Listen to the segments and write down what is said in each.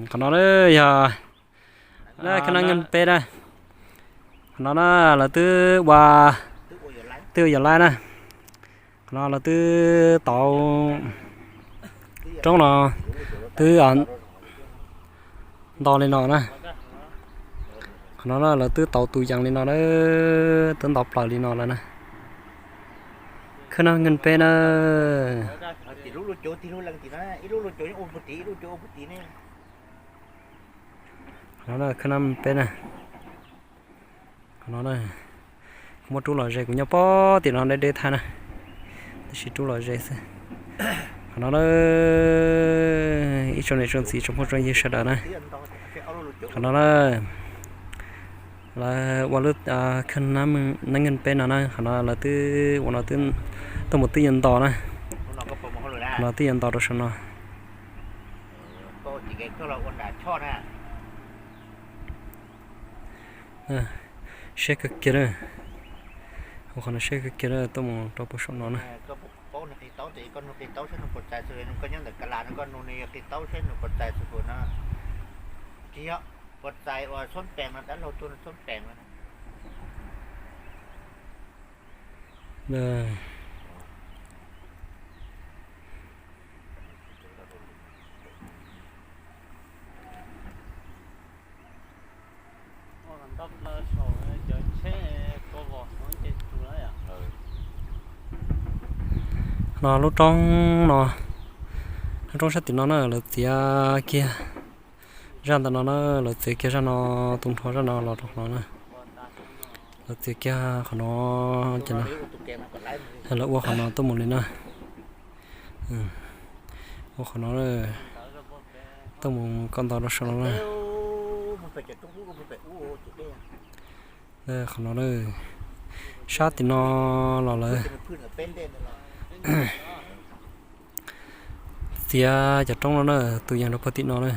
Qhov no yog khab nab nkeeg peb na. Qhov no na lawv twb ua, twb ua yam laib na. Qhov no lawv twb tau roob no twb nto li no na. Qhov no na lawv twb tau tus yees li no na, twb nto plaws li no lawm na. Khab nab nkeeg peb na. Qhov no na khab nab peb na. Qhov no na, kuv muab rub los ze, kuv nyob pob tim no deb deb thaj na, tab sis rub los ze xwb. Qhov no na, ib tsoom niam tsoom txiv tsoom phooj tsoom ywg sawv daws na, qhov no na, lawv ua lub khab nab nkeeg peb no na, qhov no lawv twb ua no twb tuaj mus twb yuav nto na. Qhov no twb yuav nto rau saum no. Siab kawg kiag na. Ua qhov no siab kawg kiag na, tuaj mus rau puag saum no na. No lub roob no, lub roob sab tim no na lawv txiav kiag zaj ntawm no na, lawv txiav kiag zaj no, tus nrho zaj no los rau qhov no na. Lawv txiav kiag qhov no ces no, lawv ua qhov no tuaj mus li na. Ua qhov no tuaj mus kom ntau rau saum no na. Qhov no na, sab tim no los lawv txiav cov roob no na, tus yees rau puag tim no na.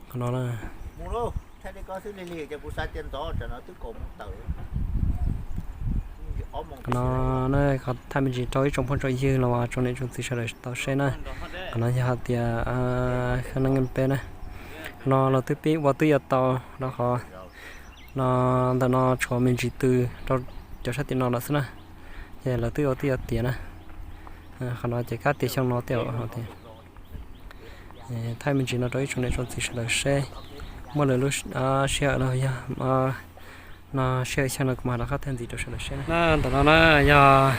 Qhov no na, qhov no na, thaj me ntsis rau ib tsoom phooj tsoom ywg los tsoom niam tsoom txiv sawv daws tau saib na. Qhov no yog hais tias khab nab nkeeg peb na. Qhov no los twb pib ua twb yuav tau rau qhov no, ntawm no tshuav me ntsis tw rau cov sab tim no lawm xwb na. Ces lawv twb ua twb yuav tiav na. Qhov no ces kab tiav xyoo no tej zaum tias, thaij me ntsis no rau ib tsoom niam tsoom txiv sawv daws seb muaj lwm lub sij hawm no yog no sij hawm xyoo no kuv mam rov qab thaij ntxiv rau sawv daws seb na. Ntawm no na yog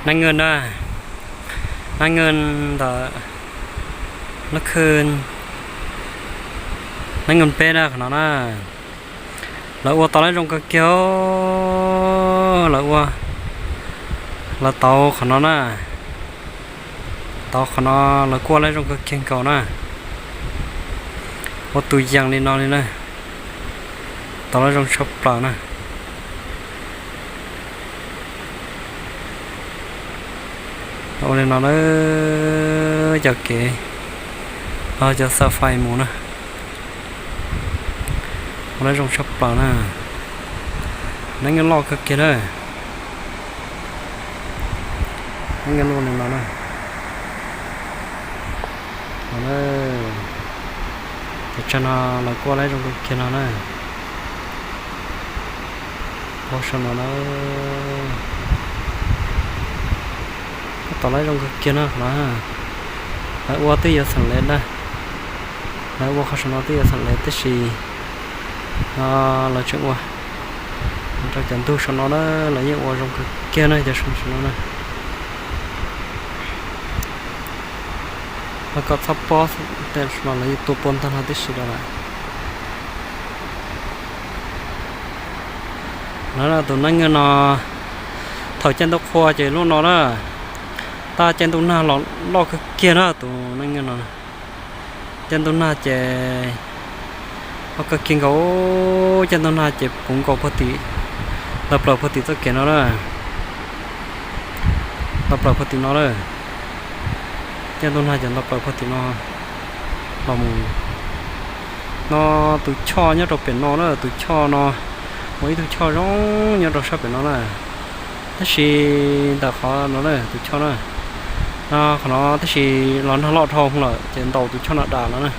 nab nkeeg na, nab nkeeg ntawm lub khw nab nkeeg peb na, qhov no na. Lawv ua tau lab zoo kawg kiag, lawv ua, lawv tau qhov no na, tau qhov no, lawv kuj ua lab zoo kawg kiag nkaus na. Ua tus yees li no li na, tau lab zoo tshaj plaws na. Ua li no na, cov kev, cov xa fais mus na. Ua lab zoo tshaj plaws na. Nab nkeeg loj kawg kiag na. Nab nkeeg loj li no na. Cov tsag no lawv kuj ua lab zoo kawg kiag no na. Ua saum no na, kuj tau lab zoo kawg kiag na qhov no. Lawv ua twb yuav xeem lev na, lawv ua qhov saum no twb yuav xeem lev tab sis lawv tseem ua rau cov ntug saum no na, lawv yeej ua zoo kawg kiag na cov saum no na. Ho kom txhob pob tej no lawv yeej tua puag ntag no tib si rau lawm. No tus nab nkeeg no thaum caij ntuj qhua ces lub no na, tab caij ntuj nag los loj kawg kiag na tus nab nkeeg no. Caij ntuj nag ces loj kawg kiag nkaus, caij ntuj nag ces puv nkaus puag tim, ntau plaws puag tim txoj kev no na, ntau plaws puag tim no na. Caij ntuj nag cov ntoo plaws puag tim no los mus. No tus choj nyob rau pem no na, tus choj no ua ib tug choj zoo nyob rau sab pem no na. Tab sis ntawm qhov no na tus choj na, no qhov no tab sis los nag loj dhau lawm ces ntaus tus choj no dam no na.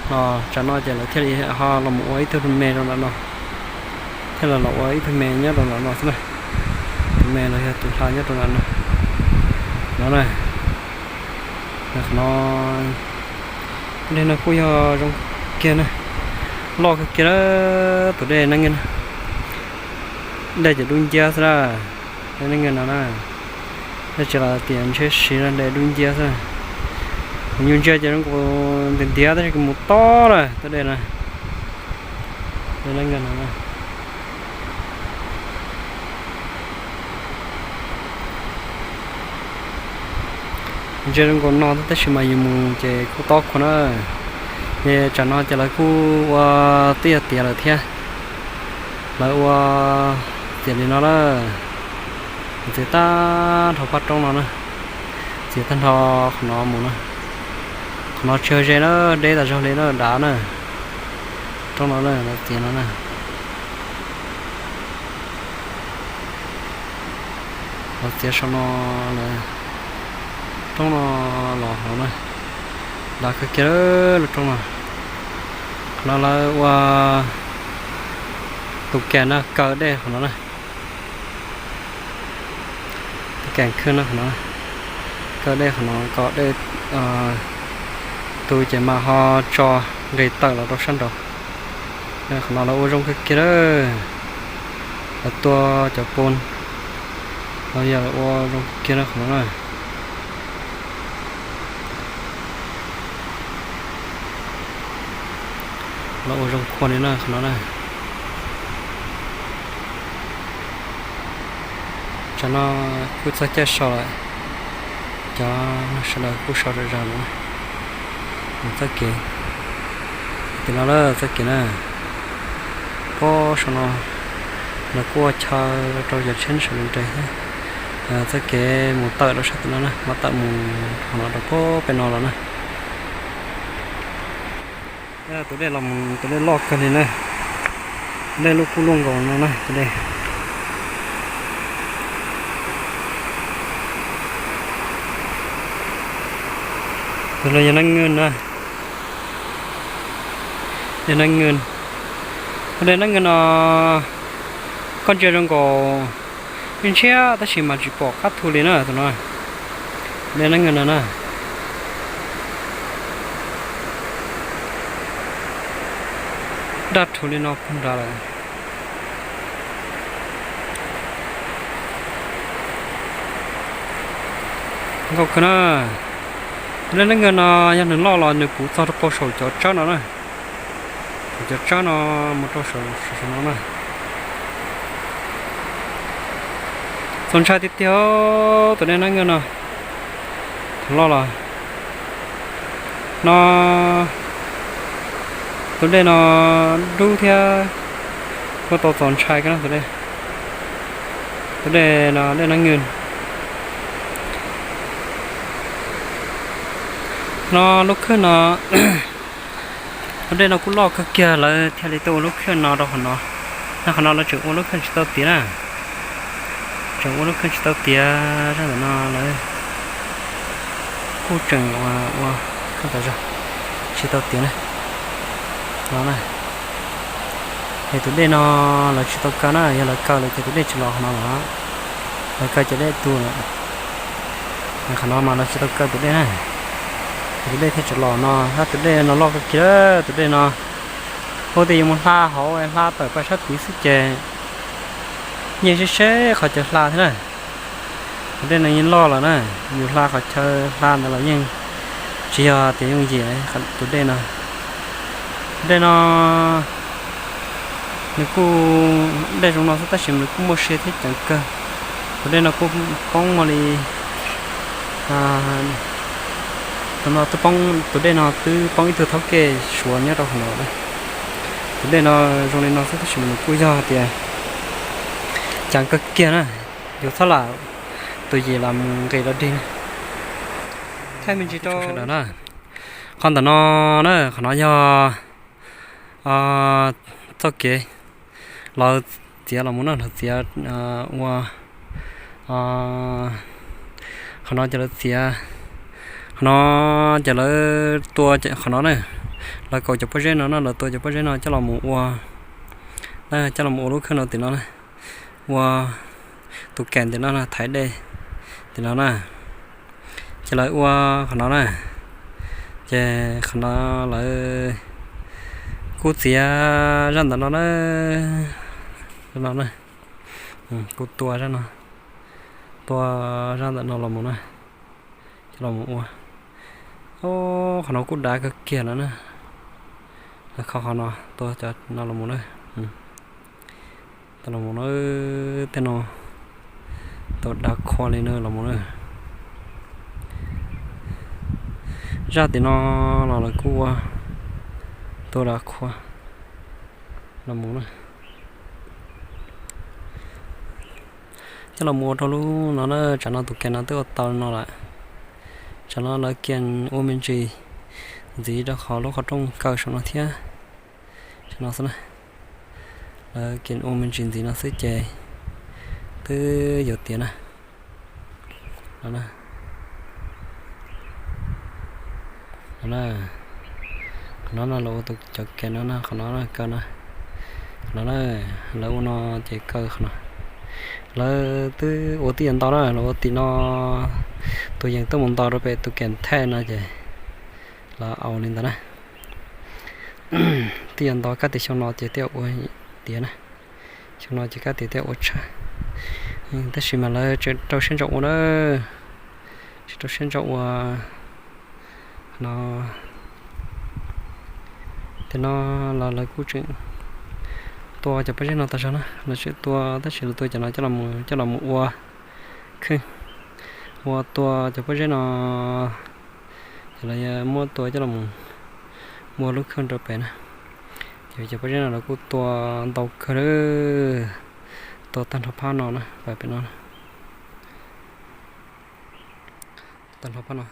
No tsam no ces lawv thiaj li ho los mus ua ib tug me rau ntawm no, thiaj los los ua ib tug me nyob rau ntawm no xwb na. Tus me los yog tus hla nyob rau ntawm no. No na, qhov no, dej no kuj yog zoo kiag na, loj kawg kiag tus dej neej na. Dej ces dub nciab xwb na, dej neej no na. Dej tsis los tias ntshe siv na, dej dub nciab xwb. Kuv nyuj ntsia ces zoo nkaus ntiav ntiav tab sis kuv mus tob na tus dej na, dej neej no na. Ntsia zoo nkaus no tab sis mas yus mus ces kuj tob khuav na. Ces tsam no ces lawv kuj ua twb yog tiav lawm thiab. Lawv ua txiav li no na, txiav tag nrho paj roob no na, txiav tag nrho qhov no mus na. Qhov no tsis yog ze na, deb tas zog li na, dav na. Roob no na, lawv txiav no na. Lawv txiav saum no lawm, roob no los hauv na, dav kawg kiag lub roob no. Qhov no lawv ua tus kas na, kaw dej qhov no na. Tus kas khwb no qhov no, kaw dej qhov no kom dej tu ces mas ho tso nqis tawm los rau sab nraud. Qhov no lawv ua zoo kawg kiag lawm, lawv tua cov pon los yog lawv ua zoo kawg kiag na qhov no na. Lawv ua zoo khuav li na qhov no na. Tsam no kuj txog caij so lawm, cov neeg sawv daws kuj so zom zaws lawm. Mus txoj kev tim no lawm, txoj kev na, pob saum no lawv kuj ua chaw rau cov tsheb sawv daws nres thiab. Txoj kev mus tawm rau sab tim no na, mas tawm mus qhov no rau pob pem no los na. Tus dej los mus tus dej loj kawg li na, tus dej loj kuj loj nkaus no na tus dej. Tus no yog Neej Nwj na, yog Neej Nwj. Tus dej Neej Nwj no koj ntsia zoo nkaus ntshiab tab sis mas tsis pom qab thu li na tus no. Dej Neej Nwj no na, daj rhuv li no puag nrad lawm. Nkauj kawg na. Tus dej Neej Nwj no yog nws loj los nws puv txog rau saum cov tsawb no na. Cov tsawb no mus rau saum no na. Txaus ntshai tiag tiag tus dej Neej Nwj no. Thaum loj los no, tus dej no dub thiab kuj tau txaus ntshai kawg na tus dej. Tus dej no dej Neej Nwj no, lub khwj no, tus dej no kuj loj kawg kiag lawv thiaj li tuaj ua lub khwj no rau qhov no. No qhov no lawv tseem ua lub khwj tsis tau tiav na, tseem ua lub khwj tsis tau tiav, zaj ntawm no lawv kuj tseem ua khwj tas zog tsis tau tiav na. No na, es tus dej no lawv tsis tau kaw na, yog lawv kaw lawm ces tus dej tsis los qhov no lawm, lawv kaw ces dej tu lawm. Qhov no mas lawv tsis tau kaw tus dej na, ces tus dej thiaj tsis los no. Tab tus dej no loj kawg kiag, tus dej no ua tias yus mus hla hauv hla tawm pais sab tid xwb ces yeej seb seb qhov chaw hla thiab na. Tus dej no yeej loj lawm na, yus hla qhov chaw hla ntawd los yeej tsis yog tias yooj yim tus dej no. Tus dej no nws kuj dej zoo no xwb tab sis nws kuj muaj sia thiab ceev kawg. Tus dej no kuj poob muaj li, no, tus dej no twb poob ib tug thaub kej Suav nyob rau qhov no. Tus dej no zoo li no xwb tab sis nws kuj yog tias ceev kawg kiag na, yus txhob lam tus yim los mus nqis dog dig na. Sawv daws na, qhov ntawm no na, qhov no yog txoj kev lawv txiav los mus na, lawv txiav ua, qhov no ces lawv txiav, qhov no ces lawv tua qhov no na, lawv kaus cov pob zeb no na, lawv tua cov pob zeb no coj los mus ua, coj los mus ua lub khwj no tim no na, ua tus kem tim no na, thaiv dej tim no na. Ces lawv ua qhov no na, ces qhov no lawv kuj txiav zaj ntawm no na, no na, kuj tua zaj no, tua zaj ntawm no los mus na, coj los mus ua. Qhov no kuj dav kawg kiag no na, lawv kho qhov no tua cov no los mus na, tua los mus na, tej no tua dav qhua li na los mus na. Zaj tim no los lawv kuj ua tua dav qhua los mus na. Coj los mus ua rau lub no na, tsam no tus kem no twb ua tau no lawm. Tsam no lawv kem ua me ntsis ntxiv rau qhov lub qhov rooj kaw saum no thiab. Saum no xwb na, lawv kem ua me ntsis ntxiv no xwb ces twb yuav tiav na. Qhov no no lawv ua tus cov kem no na, qhov no kaw na, qhov no na, lawv ua no ces kaw qhov no. Lawv twb ua tib yam ntau na, lawv ua tim no, tus yees tuaj mus nto rau pem tus kem thej no ces lawv ua li ntawd na. Tib yam ntau kab tim xyoo no ces thiaj ua tiav na, xyoo no ces kab tim thiaj ua tshaj. Tab sis mas lawv tseem rau siab ntso ua na, tseem rau siab ntso ua no. Tim no los lawv kuj tseem tua cov pob zeb no tag zog na, lawv tseem tua tab sis lawv tua cov no coj los mus, coj los mus ua khwj, ua tua cov pob zeb no, ces lawv muab tua coj los mus ua lub khwj rau pem na. Ces cov pob zeb no lawv kuj tua ntau kawg, tua tag nrho phab no na, pem no, tag nrho phab no.